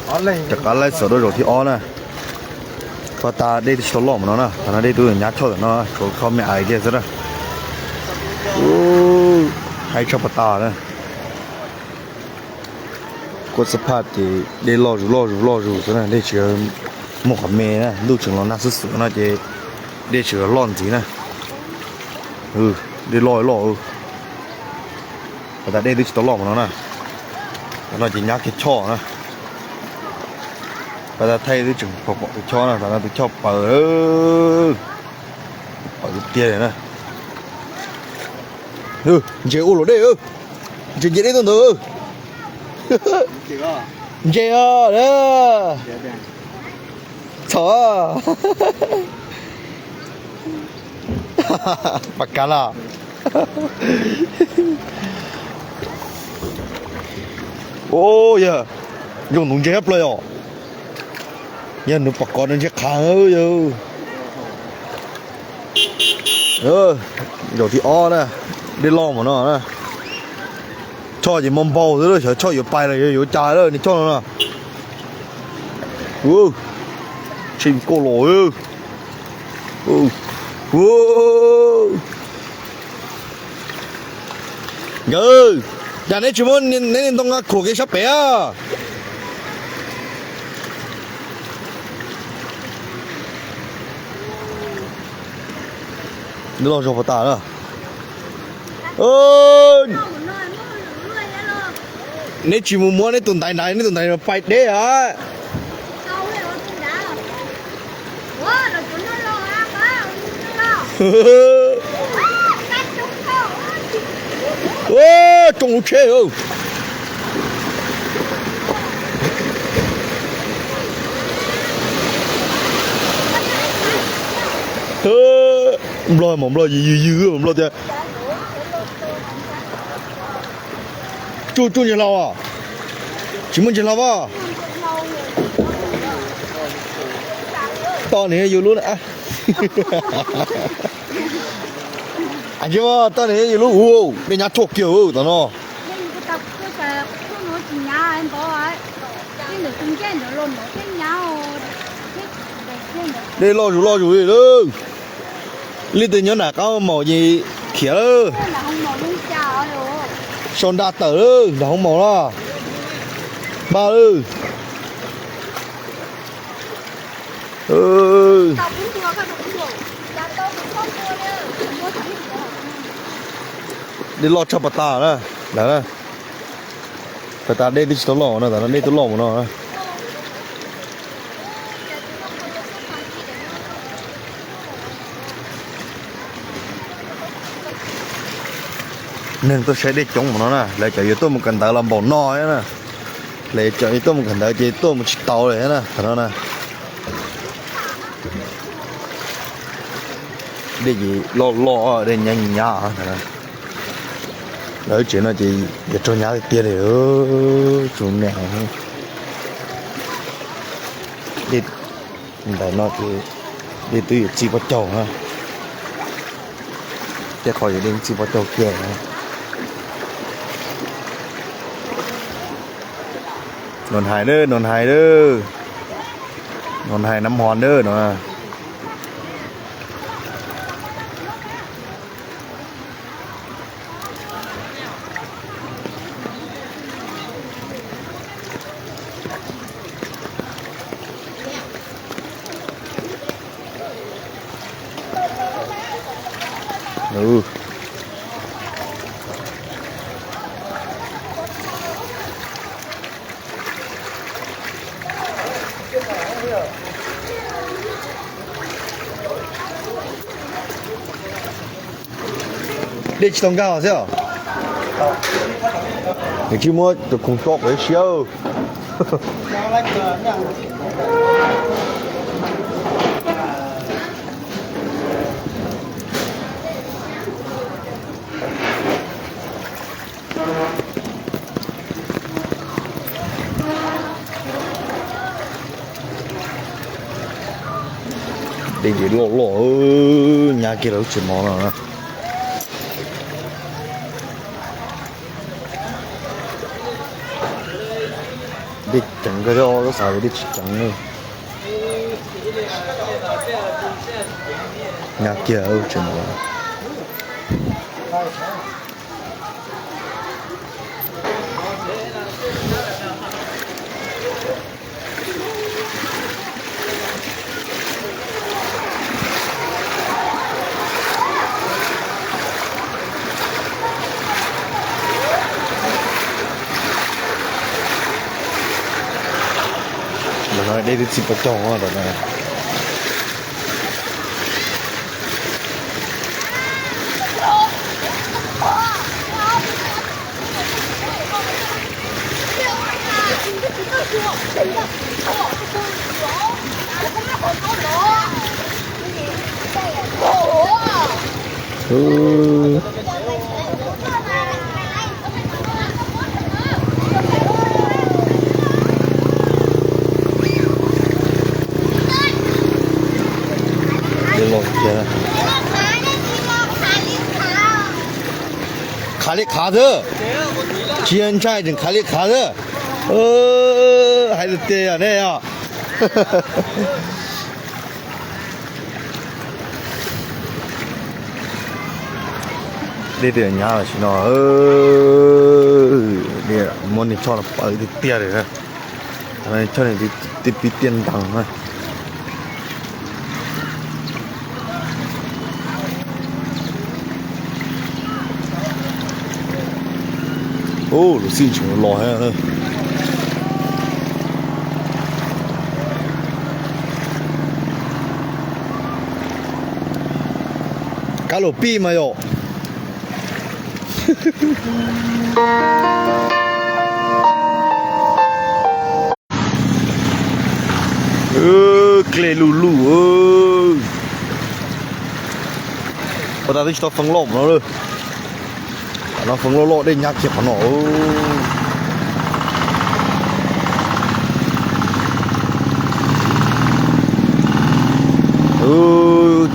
Rov qab laib txog rau zaum thib ob na. Pab tas dej twb tsis tau loj mus no na, qhov no dej twb nyab choj ntawm no, tshuav kho me ais kiag xwb na. Haib tshaj pab tas na. Kuaj xab phaj ces dej loj zus loj zus loj zus xwb na, dej tsis muaj qhov me na, ntuj tseem los nag xwb xwb no ces dej tseem loj ntxiv na. Dej loj loj. Pab tas dej twb tsis tau loj mus no na. Qhov no ces nyab kiag choj na. Pab tas thaij twb tseem pom pom tus choj na, tam no tus choj paws, paws tiag li na. Ntses ua luam dej, ntses nce dej tuaj ntawd. Ntses os. Txhom. Pas kav na. Ua yog zoo ntug ntses plawg os. Yog nws pom kov nws ntses qhav yog. Zaum thib ob na, dej loj mus no na. Choj ces mo npaug xwb, xyov choj yuav pais los yog yuav cas lawm niag choj no na. Tshee koj los. Nkawd, cas neb tsis muab neb niag ntoo khuam kiag sab pem a? Loj zog puas tas na. Neb tsis mus muab neb tus ntaiv nrad, neb tus ntaiv pais deb a. Tsoo lub tsheb. Nplog mas nplog yws yws yws mas nplog tias. Tsuj tsuj ntses hlau os. Tsis muaj ntses hlau as. Toj niam yus lub na. Tsis muaj, toj niam yus lub ua dej nyab tshuaj kiag tom no. Dej loj zus loj zus li lawm. Leej twg nyob nram qab maum ces khiav lawm. Sau nra tawm lawm nram hoob maum na. Npaj lawm. Dej loj tshaj pas tas na, lawm na. Pas tas dej twb tsis tau loj no, tas no dej twb loj mus no. Neeg tuaj saib dej coob mus no na, lawv cov yuav tuaj mus kawm ntawv los npaum no na. Lawv cov yuav tuaj mus kawm ntawv ces tuaj mus tsis tau li na, qhov no na. Dej ces loj loj, dej nyab nyab. Lawv tsev no ces yuav raug nyab tiag tiag li, tsuas niam. Dej ntawm no ces dej twb yuav txij pob caug na. Tej qhov yuav dej txij pob caug kiag na. Nus hais lawm, nus hais lawm. Nus hais nab hov lawm no. Dej tsis tau nkag xwb os. Nws tsis muab tus khoom tso pem siab. Dej ces loj loj, nyab kiag lub tsev mov no. Dej ceev kawg thiab, tab xav tias dej tsis ceev. Nyab kiag tseem Dej twb txi pov coog. Khav li khav xwb, tsis ntshai, tseem khav li khav xwb. Hais tiag tiag yog nej os. Dej twb nyab los sis no, muab niag choj no pawv tiag tiag li. Choj ni tib pib tiaj nteeg na. Ub, lub xij tseem los thiab. Kab los pij mas yom. Dlej luj luj. Ua tas twb tsis tau feeb loj no lawm. Qhov no feeb loj loj, dej nyab kiag qhov no.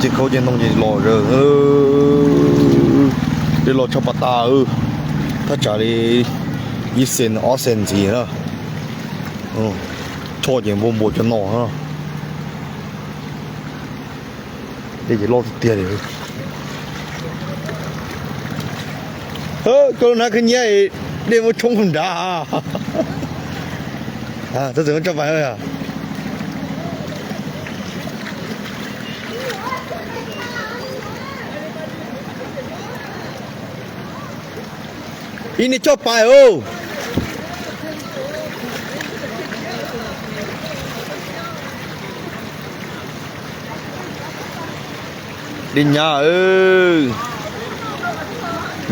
Ces khaub ces ntoo ces los, dej los tshaj pas tas, thaj tsam li ib xees ob xees ntxiv na. Choj ces npau npau cov no. Dej ces loj tiag tiag li. Koj lub hnab khwb nyiab, dej muab tshoob nrad. Txhob txwm muab tso pais. Ib niag choj pais os. Dej nyab,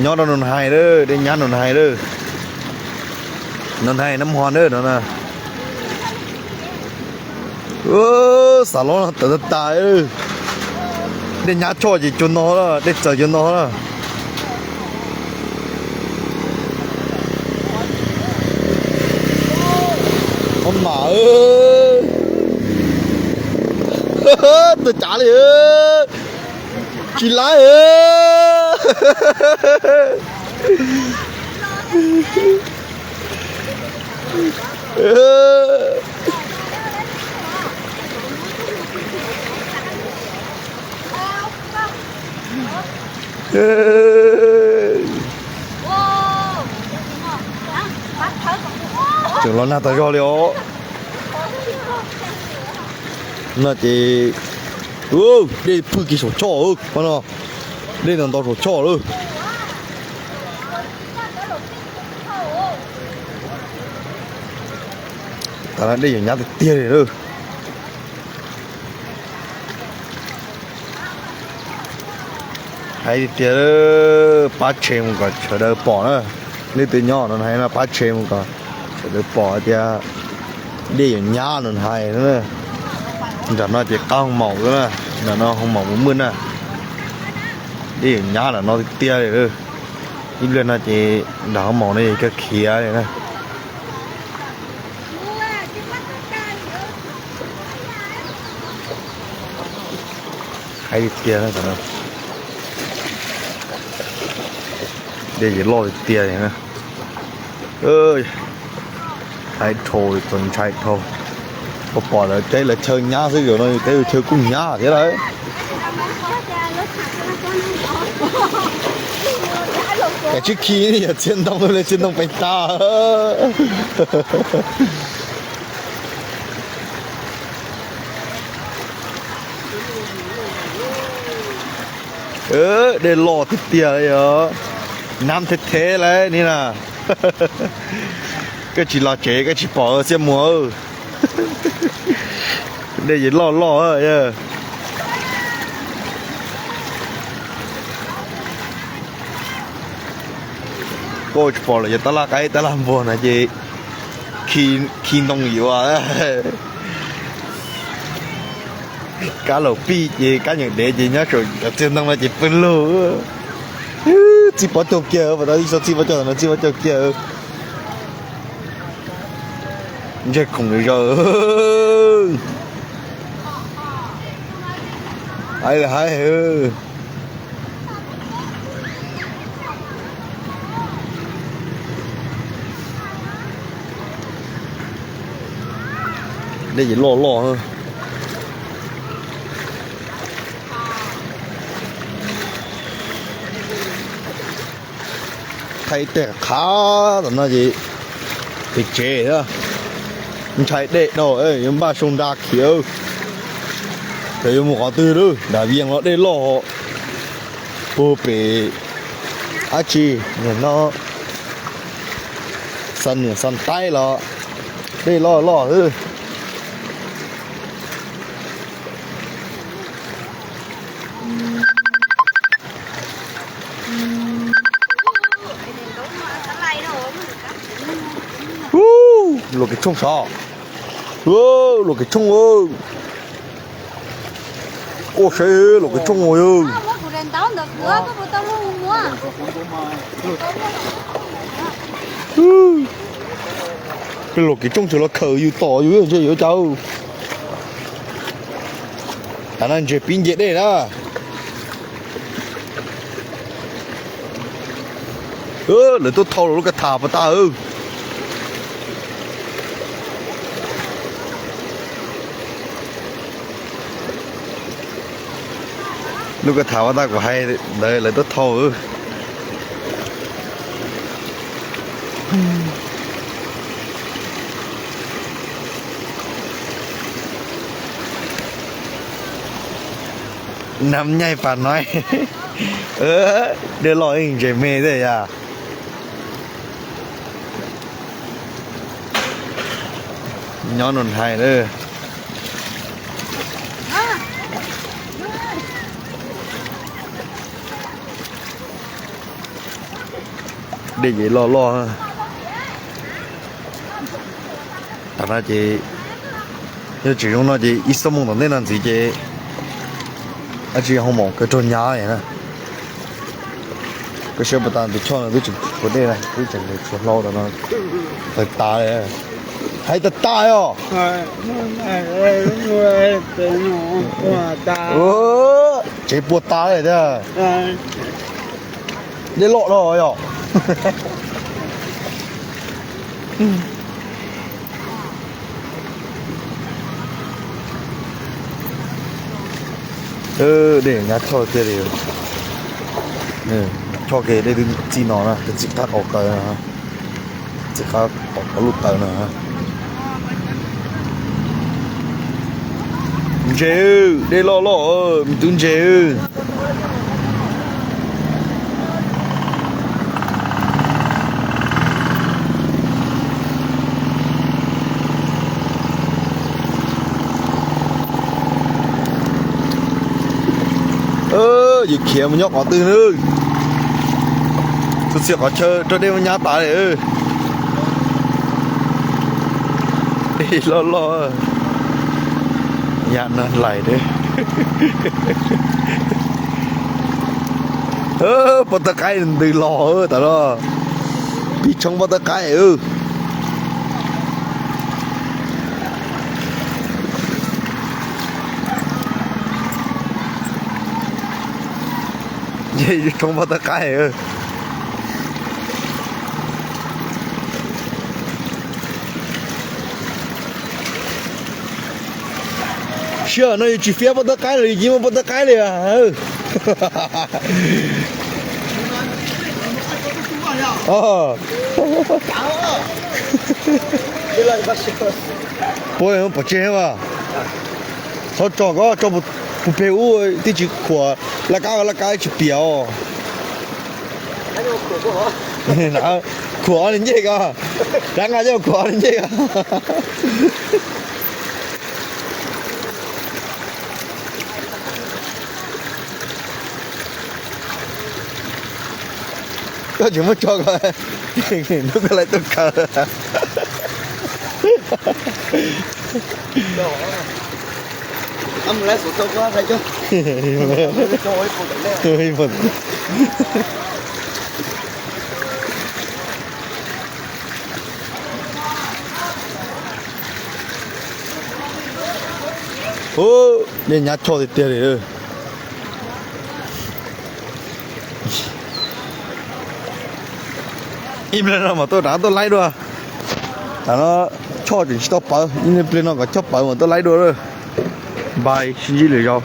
nyob rau Nus Hais lawm, dej nyab Nus Hais lawm. Nus Hais Nab Hos na no na. Xav los tawv tas tas. Dej nyab choj ces cua no na, dej txawv cua no na. Ob mam, tuaj cav li, tsis laib. Tseem los nag tas zog li os. No ces dej phwj kiag saum choj no, dej ntau ntau saum choj lawm. Tam no dej yuav nyab tiag tiag li lawm. Hais tias pab tsheb mus kom sawv daws pom na. Leej twg nyob no hais no pab tsheb mus kom sawv daws pom tias dej yuav nyab no hais na. Nram no ces qab hoo maum na, nram no hoo maum mus muaj na. Dej yuav nyab nram no tiag tiag li. Ib pliag no ces nram hoo maum no yuav khiav li na. Hais tiag, dej ces loj tiag tiag li na. Ntshai dhau, txaus ntshai dhau. Pom pom lawv teb lawv chaw nyab xwb, zaum no yus teb yus chaw kuj nyab thiab lawm. Kav tsij khi yog txiag ntoo li, txiag ntoo peev tag. Dej loj tiag tiag li os. Nab thev thev lawm ni na. Koj tsis los tsev koj tsis pom Xiaj Muas. Dej ces loj loj. Koj tsis pom lawm, yog tab laj qaib tab laj npuag no ces khi ntoo yuav. Kab laum pij ces kab nyeem dev ces nyob saum cov txiag ntoo no ces pw lug. Txij pob caug kiag, pas tas ib txoj txij pob caug, tam no txij pob caug kiag. Ntseg khoom lwm zaus. Haib lawm haib. Dej ces loj loj. Thaij tej qhav tom no ces pem tsev, ntshai dej dhau, yuav npaj sau nra khiav. Ces yuav mus qhov twg lawm, nram Vias los dej loj, puag pem dab tsi, niam no, Xa Niam Xa Taib los dej loj loj xwb. Luam kev tshooj sav, luam kev tshooj, koj saib luam kev tshooj yog. Luam kev tshooj tseem los khawm yus tom yus ntshe yuav cas. Tam no ntseg pib nce dej na. Lawv tuaj thau lub kab tham pas tas. Lub kab tham pas tas kuv hais ntawd lawv tuaj thau. Nam nyaij pas no, dej loj yeej ntses me thiab yom. Nyob Nus Hais lawm. Dej ces loj loj. Tam no ces yog tseem zoo no ces ib xuab moos tom ntej no ntxiv ces dab tsi ho mus kaw raug nyab na. Koj saib pas tas tus choj no twb tseem tshuav dej na, twb tseem tshuav hlau tas no, tawg tas li. Hais tas tas os. Tsev puas tas li tiag. Dej loj no yog. Dej nyab choj tiag li. Choj kiag dej twb txij no na, twb txij qab qau taw no, txij qab qau lub taw no. Ntses, dej loj loj, me tub ntses. Yus khiav mus nyob qhov twg na. Txhua txhia qhov chaw rau dej muab nyab tas li. Dej loj loj, nyab no lais li. Pob tawb qaib ntws los tas los, pib tshoob pob tawb qaib. Tshoob pob tawb qaib. Tsiaj no yus tsis fiab poj tab qaib los yus cia li muaj poj tab qaib li. Puab pov tseg as. Txhob tso ko, tso puag pem ub, twb tsis khuam laj kab, laj kab tsis piam os. Khuam ob li ncej ko, rov nqa coj khuam ob li ncej ko. Koj tseem muab tso ko, hnub koj lawv tuaj khaws. Ub, nej nyav choj tiag tiag li. Ib pliag no mam tuaj rov tuaj laib dua. Tam no choj tseem tsis tau pawv, ib pliag no kom choj pawv mam tuaj laib dua lawm. Bye, sib ntsib lwm zaus.